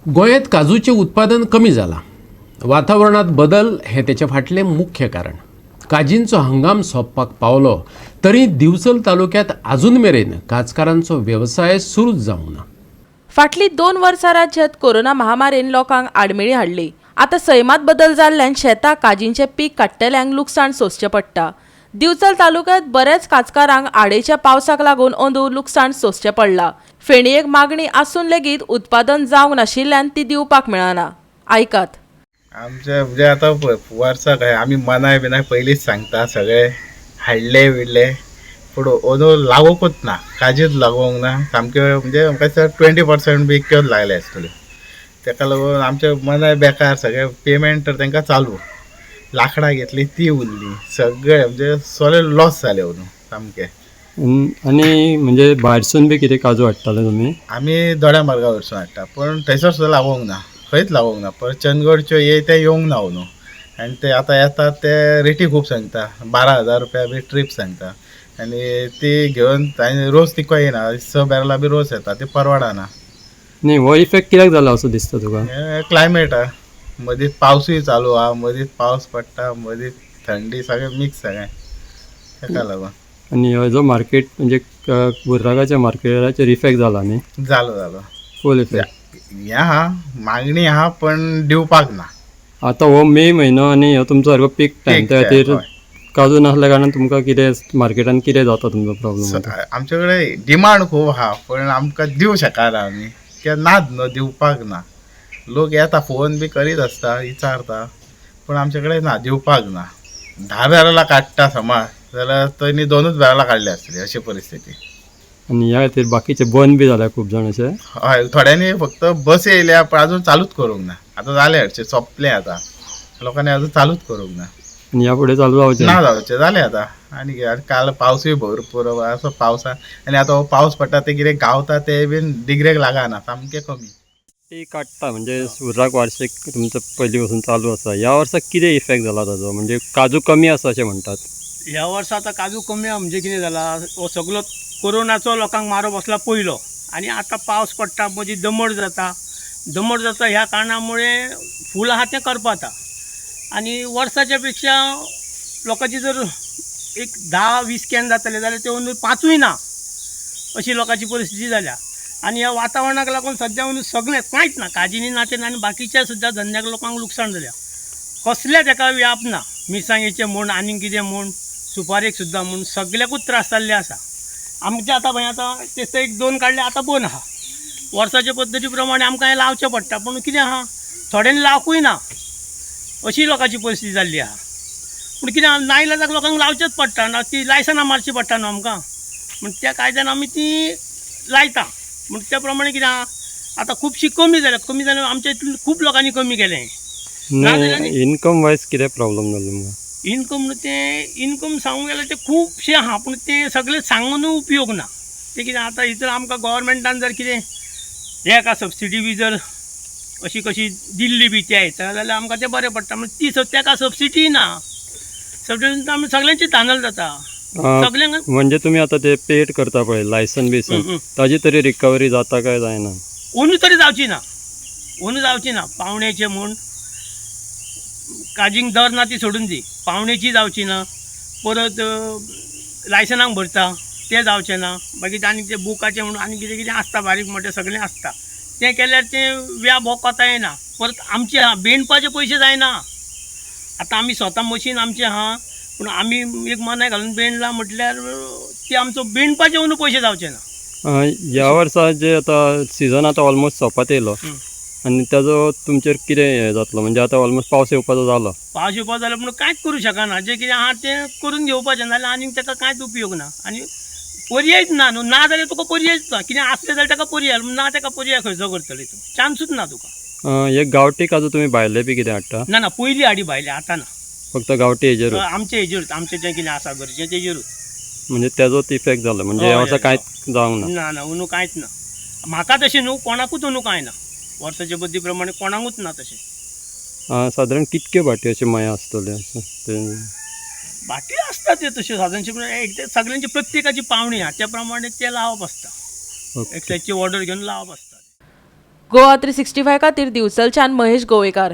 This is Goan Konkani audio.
गोंयांत काजूचें उत्पादन कमी जालां. वातावरणांत बदल हें तेचे फाटलें मुख्य कारण. काजींचो हंगाम सोंपपाक पावलो तरी दिवचल तालुक्यांत आजून मेरेन काजकारांचो वेवसाय सुरूच जावंक ना. फाटलीं 2 वर्सां राज्यात कोरोना महामारीन लोकांक आडमेळी हाडली. आतां सैमात बदल जाल्ल्यान शेतां काजींचें पीक काडटल्यांक लुकसाण सोंसचें पडटा. दिवचल तालुक्यांत बऱ्याच काजकारांक आडेच्या पावसाक लागून अंदू लुकसाण सोंसचें पडलां. फेणयेक मागणी आसून लेगीत उत्पादन जावंक नाशिल्ल्यान ती दिवपाक मेळना. आयकात. आमचे म्हणजे आतां वर्साक आमी मनाय बिनाय पयलींच सांगता सगळे हाडले बिडले पूण अंदू लागोवकूच ना, काजूच लागोवंक ना सामक्यो. म्हणजे आमकां दिसता 20% बी इतक्योच लागले आसतल्यो. तेका लागून आमचे मनाय बेकार सगळे. पेमेंट तर तांकां चालू, लांकडां घेतली ती उरली, सगळे म्हणजे सगळे लॉस जाले अंदू सामके. आनी म्हणजे भायरसून बी कितें काजू हाडटाले तुमी? आमी दोड्या मार्गा वयरसून हाडटा पूण थंयसर सुद्दां लागोवंक ना, खंयच लागोवंक ना. परत चंदगडच्यो येय ते येवंक ना अंदू. आनी ते आतां येतात ते रेटी खूब सांगता, 12,000 रुपया बी ट्रीप सांगता. आनी ती घेवन आनी रोज तिको येयना, 6 बॅरलां बी रोज येता, ती परवडना. न्ही, हो इफेक्ट कित्याक जाला असो दिसता तुका? हें क्लायमेट आहा, मदींच पावसूय चालू आहा, मदींच पावस पडटा, मदींच थंडी, सगळें मिक्स सगळें, तेका लागून. आनी हो जो मार्केट म्हणजे बुर्राकाच्या मार्केटाचेर इफेक्ट जाला न्ही? जालो जालो. फूल इफेक्ट. हें आहा, मागणी आहा पण दिवपाक ना. आतां हो मे म्हयनो आनी हो तुमचो सारको पीक टायम, पीक त्या time, खातीर हय. काजू नासल्या कारणान तुमकां कितें मार्केटान कितें जाता तुमचो प्रॉब्लम? आमचे कडेन डिमांड खूब आहा पण आमकां दिवं शकना आमी, कित्याक नात न्हू, दिवपाक ना. लोक येता फोन बी करीत आसता, विचारता, पूण आमचे कडेन ना, दिवपाक ना. 10 बॅरलां काडटा समज जाल्यार तेणी 2 बॅरलां काडली आसतली, अशी परिस्थिती. आनी ह्या खातीर बाकीचे बंद बी जाल्या खूब जाण अशे? हय, थोड्यांनी फक्त बस येयल्या पण अजून चालूच करूंक ना. आतां जालें हरशीं सोंपलें, आतां लोकांनी अजून चालूच करूंक ना. आनी ह्या फुडें चालू जावचें ना जावचें, जालें आतां. आनी काल पावसूय भरपूर असो पावसा, आनी आतां हो पावस पडटा ते कितें गावता ते बीन डिगरेक लागना, सामकें कमी. ती काडटा म्हणजे उर्राक वार्षिक तुमचो पयलीं पासून चालू आसा, ह्या वर्सा कितें इफेक्ट जाला ताजो? म्हणजे काजू कमी आसा अशें म्हणटात. ह्या वर्सा आतां काजू कमी आहा म्हणजे कितें जाला, हो सगलो कोरोनाचो लोकांक मारो बसला पयलो, आनी आतां पावस पडटा, मदीं दमट जाता, दमट जाता ह्या कारणा मुळे फूल आहा तें करपाता. आनी वर्साच्या पेक्षा लोकांची जर एक 10-20 can जातले जाल्यार ते अंदू 5ूय ना, अशी लोकांची परिस्थिती जाल्या. आनी ह्या वातावरणाक लागून सद्या अंदू सगळें कांयच ना, काजींनी ना तें ना, आनी बाकीच्या सुद्दां धंद्याक लोकांक लुकसाण जाल्या. कसल्याच हेका व्याप ना, मिरसांगेचें म्हूण आनीक कितें म्हूण, सुपारेक सुद्दां म्हूण, सगळ्याकूच त्रास जाल्ले आसा. आमचे आतां पळय आतां तें 1-2 काडले, आतां बंद आहा. वर्साच्या पद्दती प्रमाणे आमकां हें लावचें पडटा, पूण कितें आहा थोड्यांनी लावकूय ना, अशी लोकांची परिस्थिती जाल्ली आहा. पूण कितें आहा, नायलाजाक लोकांक लावचेंच पडटा ना, ती लायसनां मारची पडटा न्हू आमकां, म्हण त्या कायद्यान आमी ती लायता. म्हण त्या प्रमाणे कितें आहा आतां खुबशी कमी जाल्या, कमी जाल्या आमच्या हितून खूब लोकांनी कमी केलें. न्ही, इनकम वायज कितें प्रॉब्लम जालो तुमकां? इनकम तें इनकम सांगूंक गेल्यार तें खुबशें आहा, पूण तें सगळें सांगून उपयोग ना. तें कितें आतां हितर आमकां गोवोरमेंटान जर कितें हें एका सबसिडी बी जर अशी कशी दिल्ली बी त्या हेता जाल्यार आमकां तें बरें पडटा. म्हण ती तेका सबसिडी ना, सबसिडी आमी सगळ्यांची धांदल जाता सगळ्यांक. म्हणजे तुमी आतां ते पेड करता पळय लायसन बिसन, ताजी तरी रिकवरी जाता काय जायना? अंदू तरी जावची ना, अंदू जावची ना. पावणेचें म्हूण काजींक दर ना ती सोडून दी, पावणेची जावची ना, परत लायसनाक भरता तें जावचें ना, मागीर आनी ते बुकाचें म्हणून आनी कितें कितें आसता बारीक मोटें सगळें आसता, तें केल्यार तें व्याप हो कोता येना. परत आमचें आहा बेणपाचे पयशे जायना. आतां आमी स्वता मशीन आमचें आहा, पूण आमी एक मनाय घालून बेणला म्हटल्यार ते आमचो बेणपाचे अंदू पयशे जावचे ना. ह्या वर्सा जे आतां सिजन आतां ऑलमोस्ट सोंपत येयलो, आनी ताजो तुमचेर कितें हें जातलो? म्हणजे आतां ऑलमोस्ट पावस येवपाचो जालो. पावस येवपाचो जालो पूण कांयच करूं शकना, जें कितें आहा तें करून घेवपाचें, नाजाल्यार आनीक ताका कांयच उपयोग ना. आनी पर्यायच ना न्हू, ना जाल्यार तुका पर्यायच ना, कितें आसलें जाल्यार ताका पर्याय ना, ताका पर्याय खंयचो करतले तूं, चान्सूच ना तुका. हे गांवठी काजू तुमी भायले बी कितें हाडटा? ना ना, पयलीं हाडी भायले, आतां ना. फक्त गांवठी हेजेरूच? आमचे हेजेरूच, आमचें जें कितें आसा घरचें तेजेरूच. म्हणजे तेजोच इफेक्ट जालो म्हणजे ह्या वर्सा कांयच जावंक ना? ना ना, अंदू कांयच ना म्हाका तशें न्हू, कोणाकूच अंदू कांय ना, वर्साच्या पद्दती प्रमाणे कोणाकूच ना तशें. सादारण कितक्यो भाटी अश्यो मया आसतल्यो अशें? भाटी आसता त्यो तश्यो सादारणशें, एक सगळ्यांची प्रत्येकाची पावणी आहा त्या प्रमाणे ते लावप आसता, एक्सायजची ऑर्डर घेवन लावप आसता. गोवा 365 खातीर दिवचलच्यान महेश गोवेकार.